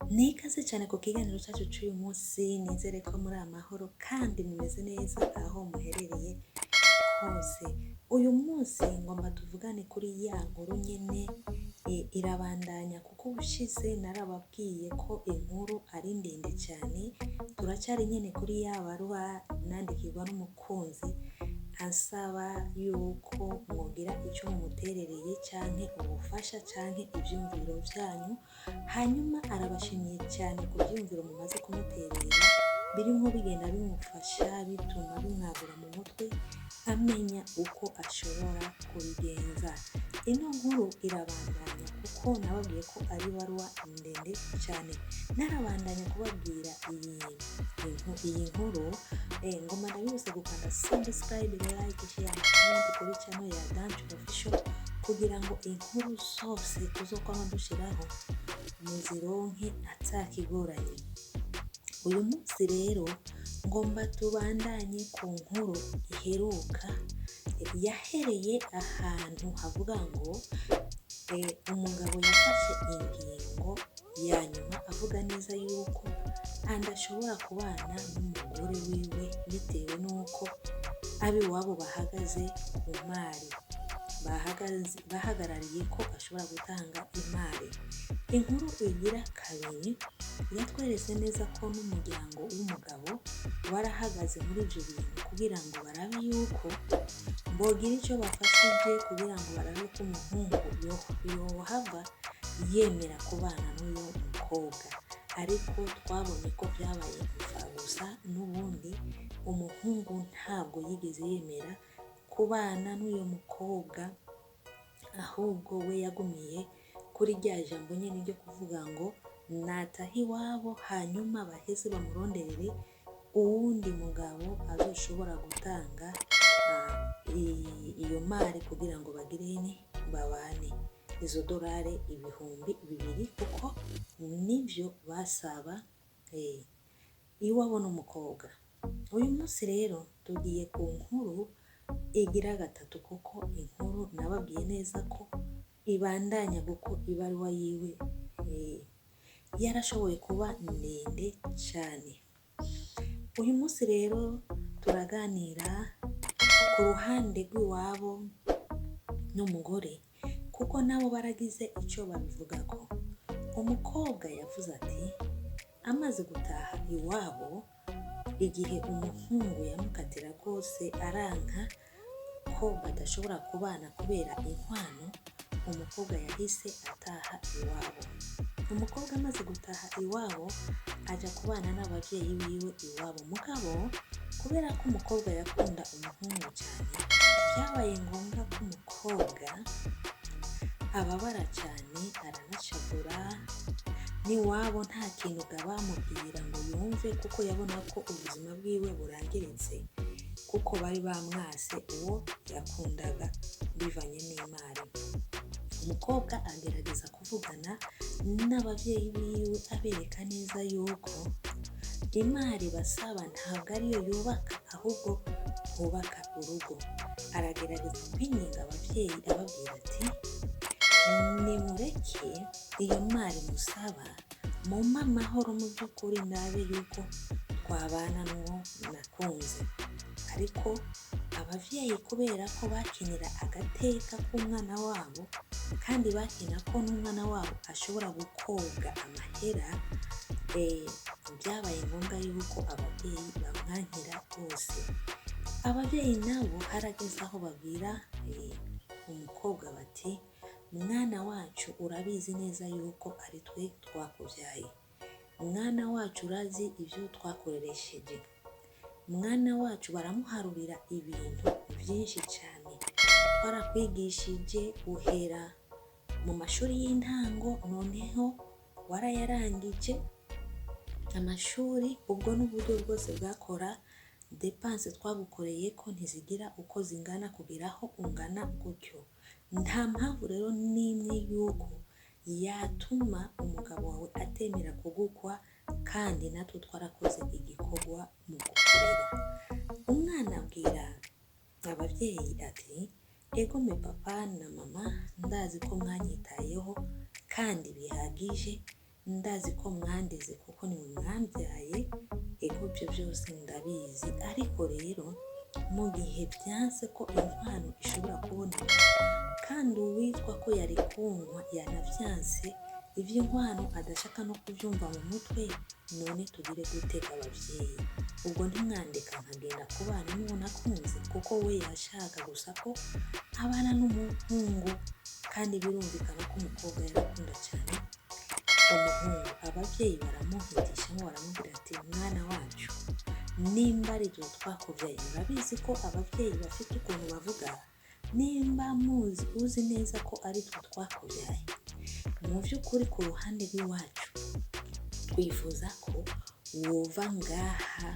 Ni ikaze cyane ku kiganiro cyacu cy'uyu munsi. Nizere ko muri amahoro kandi mumeze neza aho muherereye hose. Uyu munsi ngomba tuvugane kuri ya nkuru nyine irabandanya, kuko ubushize narababwiye ko inkuru ari ndende cyane. Turacyari nyine kuri ya baruwa nandikirwa n'umukunzi ansaba yuko mwogira icyo mumuterereye canke ubufasha canke ivyumviro vyanyu. Hanyuma arabashimiye cyane ku byumviro mumaze kumuterera, birimo bigenda bimufasha, bituma bimwagura mu mutwe, amenya uko ashobora kubigenza. Ino nkuru irabandanya kuko nababwiye ko ari ibaruwa ndende cyane. Narabandanya kubabwira iyi nkuru, ngoma ndabibutse gukanda subscribe, like, share na comment kuri channel ya Dance Official kugira ngo inkuru zose tuzokwama dushiraho muzironke atakigoranye. Uyu munsi rero ngomba tubandanye ku nkuru iheruka, yahereye ahantu havuga ngo umugabo yafashe ingingo ya nyuma avuga neza yuko adashobora kubana n'umugore wiwe bitewe n'uko ab'iwabo bahagaze ku mari, bahagarariye ko ashobora gutanga imari. Inkuru igira kabiri yatweretse neza ko n'umuryango w'umugabo warahagaze muri ibyo bintu kugira ngo barabe yuko bogira icyo bafashije, kugira ngo barabe ko umuhungu yohava yemera kubana n'uyu mukobwa. Ariko twabonye ko byabaye imfabusa. N'ubundi umuhungu ntabwo yigeze yemera kubana n'uyu mukobwa, ahubwo we yagumiye kuri rya jambo nyine ryo kuvuga ngo nataha iwabo, hanyuma baheze bamuronderere uwundi mugabo azoshobora gutanga iyo mari kugira ngo bagirene babane, izo dorari 2000, kuko nibyo basaba iwabo n'umukobwa. Uyu munsi rero tugiye ku nkuru igira gatatu, kuko inkuru nababwiye neza ko ibandanya, kuko ibaruwa yiwe yarashoboye kuba ndende cyane. Uyu munsi rero turaganira ku ruhande rw'iwabo n'umugore, kuko nabo baragize icyo babivugako. Umukobwa yavuze ati amaze gutaha iwabo, igihe umuhungu yamukatira rwose aranka ko badashobora kubana kubera inkwano, umukobwa yahise ataha iwabo. Umukobwa amaze gutaha iwabo ajya kubana n'ababyeyi biwe iwabo. Mugabo kubera ko umukobwa yakunda umuhungu cyane, byabaye ngombwa ko umukobwa ababara cyane, aranashavura. N'iwabo nta kintu bamubwira ngo yumve, kuko yabona ko ubuzima bwiwe burangiritse, kuko bari bamwase uwo yakundaga bivanye n'imari. Umukobwa agerageza kuvugana n'ababyeyi biwe, abereka neza yuko imari basaba ntabwo ariyo yubaka, ahubwo hubaka urugo. Aragerageza kwinginga ababyeyi, ababwira ati: "Nimureke iyo mari musaba, mumpe amahoro, mu by'ukuri ndabe yuko twabana n'uwo nakunze." Ariko ababyeyi, kubera ko bakinira agateka k'umwana wabo, kandi bakina ko n'umwana wabo ashobora gukobwa amahera, byabaye ngombwa yuko ababyeyi bamwankira bose. Ababyeyi nabo harageze aho babwira umukobwa bati: "Mwana wacu, urabizi neza yuko ari twe twakubyaye. Mwana wacu, urazi ibyo twakoresheje. Mwana wacu." Baramuharurira ibintu byinshi cyane: "Twarakwigishije uhera mu mashuri y'intango, noneho warayarangije amashuri, ubwo n'uburyo bwose bwakora dépenses twagukoreye ko ntizigira uko zingana kugera aho ungana gutyo. Nta mpamvu rero n'imwe y'uko yatuma umugabo wawe atemera kugukwa, kandi natwe twarakoze igikorwa mu gukorera." Umwana abwira ababyeyi ati: "Egome papa na mama, ndazi ko mwanyitayeho kandi bihagije. Ndazi ko mwandeze kuko nimwe mwambyaye, ego ibyo byose ndabizi, ariko rero mu gihe byanse ko inkwano ishobora kuboneka kandi uwitwa ko yari kunywa yanavyanse, ivy'inkwano adashaka no kubyumva mu mutwe, none tugire gute abavyeyi? Ubwo ntimwandeka nkagenda kubana n'uwo nakunze, kuko we yashaka gusa ko abana n'umuhungu, kandi birumvikana ko umukobwa yarakunda cyane umuhungu. Ababyeyi baramuhitishamo, baramubwira ati: "Mwana wacu, nimba ari ibyo twakubyaye." Murabizi ko ababyeyi bafite ukuntu bavuga. "Nimba muzi uzi neza ko ari twe twakubyaye, mu by'ukuri ku ruhande rw'iwacu twifuza ko wova ngaha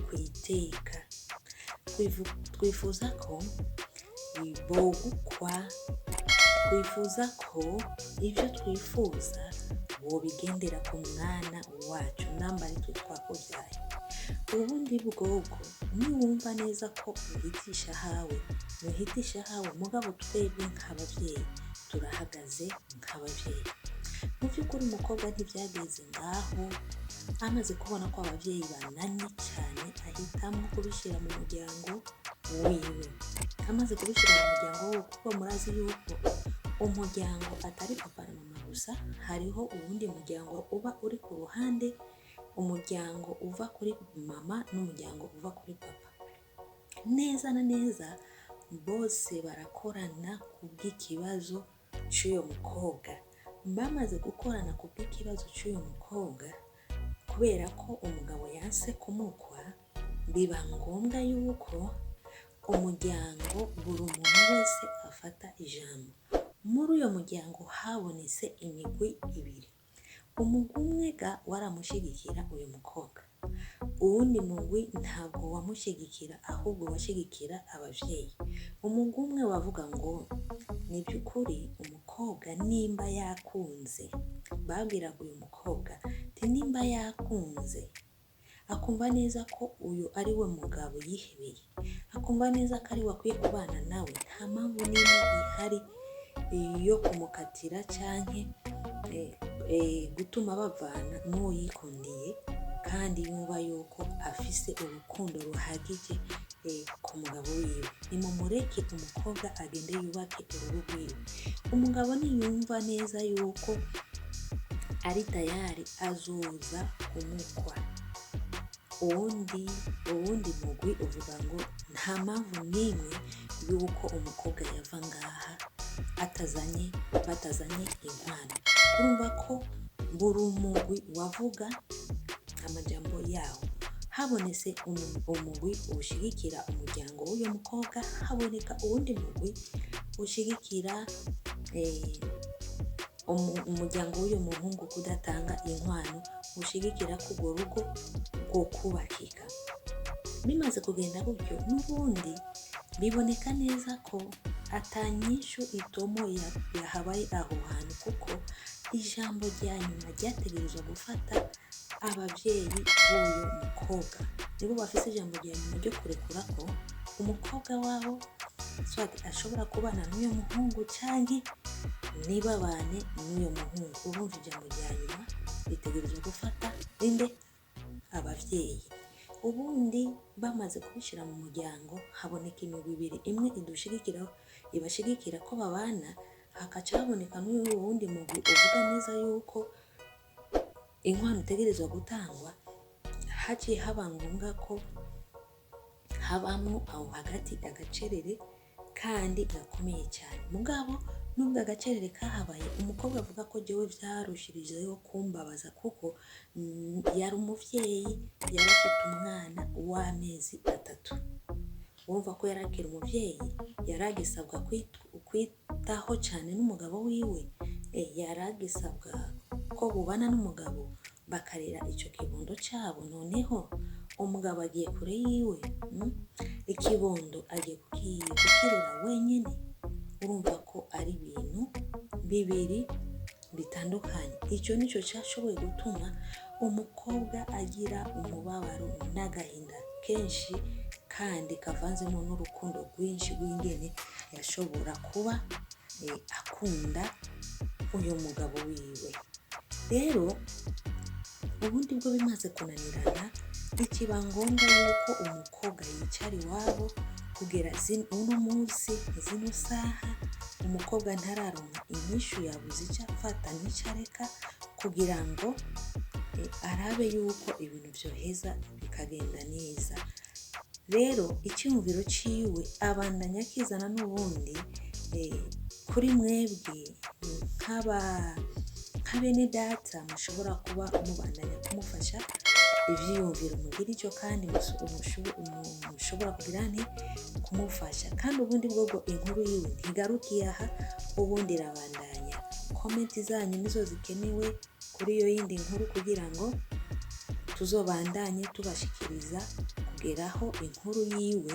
ku iteka. Twifuza ko bogukwa, twifuza ko ibyo twifuza wobigendera ku mwana wacu, namba ari twe twakubyaye. Ubundi bwobwo niwumva neza ko uhitisha ahawe, muhitisha ahawe, mugabo twebwe nk'ababyeyi turahagaze nk'ababyeyi." Mu by'ukuri umukobwa ntibyageze ngaho. Amaze kubona ko ababyeyi bananye cyane, ahitamo kubishyira mu muryango wiwe. Amaze kubishyira mu muryango wiwe, kuko murazi yuko umuryango atari papa na mama gusa, hariho uwundi muryango uba uri ku ruhande, umuryango uva kuri mama n'umuryango uva kuri papa. Neza na neza bose barakorana ku bw'ikibazo cy'uyo mukobwa. Bamaze gukorana ku bw'ikibazo cy'uyu mukobwa, kubera ko umugabo yanse kumukwa, biba ngombwa yuko umuryango, buri muntu wese afata ijambo. Muri uyo muryango habonetse imigwi ibiri. Umugwi umwe ga waramushyigikira uyu mukobwa, uwundi mugwi ntabwo wamushyigikira, ahubwo washyigikira ababyeyi. Umugwi umwe wavuga ngo ni by'ukuri umukobwa nimba yakunze, babwiraga uyu mukobwa ati nimba yakunze, akumva neza ko uyu ari we mugabo yihebeye, akumva neza ko ari we akwiye kubana nawe, nta mpamvu n'imwe ihari yo kumukatira canke gutuma bavana n'uwo yikundiye, kandi yumva yuko afise urukundo ruhagije ku mugabo wiwe. Nimumureke umukobwa agende yubake urugo rwiwe. Umugabo niyumva neza yuko ari tayari, azoza kumukwa." Uwundi mugwi uvuga ngo nta mpamvu n'imwe y'uko umukobwa yava ngaha atazanye, batazanye inkwano. Urumva ko buri mugwi wavuga amajambo yawo. Habonetse umugwi ushigikira umuryango w'uyu mukobwa, haboneka uwundi mugwi ushigikira umuryango w'uyu muhungu kudatanga inkwano, ushigikira ko urwo rugo rwo kubakika. Bimaze kugenda gutyo, n'ubundi biboneka neza ko atanyishu itomo yahabaye aho hantu, kuko ijambo rya nyuma ryategerezwa gufata ababyeyi b'uyu mukobwa. Nibo bafise ijambo rya nyuma ryo kurekura ko umukobwa wabo soit ashobora kubana n'uyu muhungu canke ntibabane n'uyu muhungu. Urumva ijambo rya nyuma ritegerezwa gufata inde? Abavyeyi. Ubundi bamaze kubishyira mu muryango, haboneka imigwi ibiri: imwe idushigikira, ibashigikira ko babana, hakaca haboneka n'uyu wundi mugwi uvuga neza yuko inkwano itegerezwa gutangwa. Haciye haba ngombwa ko habamwo aho hagati agacerere kandi gakomeye cyane. Mugabo nubwo agacerere kahabaye, umukobwa avuga ko jewe vyarushirijeho kumbabaza, kuko yari umuvyeyi, yari afite umwana w'amezi 3. Urumva ko yari akiri umuvyeyi, yari agisabwa kwitaho cyane n'umugabo wiwe, yari agisabwa ko bubana n'umugabo bakarera ico kibondo cabo. Noneho umugabo agiye kure yiwe, ikibondo agiye kukirera wenyine. Urumva ko ari ibintu bibiri bitandukanye. Icyo nicyo cyashoboye gutuma umukobwa agira umubabaro n'agahinda kenshi, kandi kavanzemo n'urukundo rwinshi rw'ingene yashobora kuba akunda uyu mugabo wiwe. Rero ubundi bwo bimaze kunanirana, bikiba ngombwa yuko umukobwa yicara iwabo. Kugera uno munsi, zino saha, umukobwa ntararonka inyishu, yabuze icyo afata n'icyo areka kugira ngo arabe yuko ibintu vyoheza bikagenda neza. Rero icyumviro ciwe abandanya akizana n'ubundi kuri mwebwe nka bene data mushobora kuba mubandanya kumufasha ivyiyumviro, mugira icyo kandi mushobora kugira nti kumufasha. Kandi ubundi bwobwo inkuru yiwe ntigarukiye aha, ubundi irabandanya. Comment zanyu nizo zikenewe kuri iyo yindi nkuru kugira ngo tuzobandanye tubashikiriza kugeraho inkuru yiwe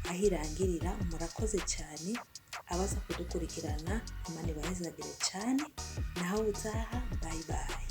aho irangirira. Murakoze cyane abaza kudukurikirana, Imana ibahezagire cyane. Naho ubutaha, bye bye.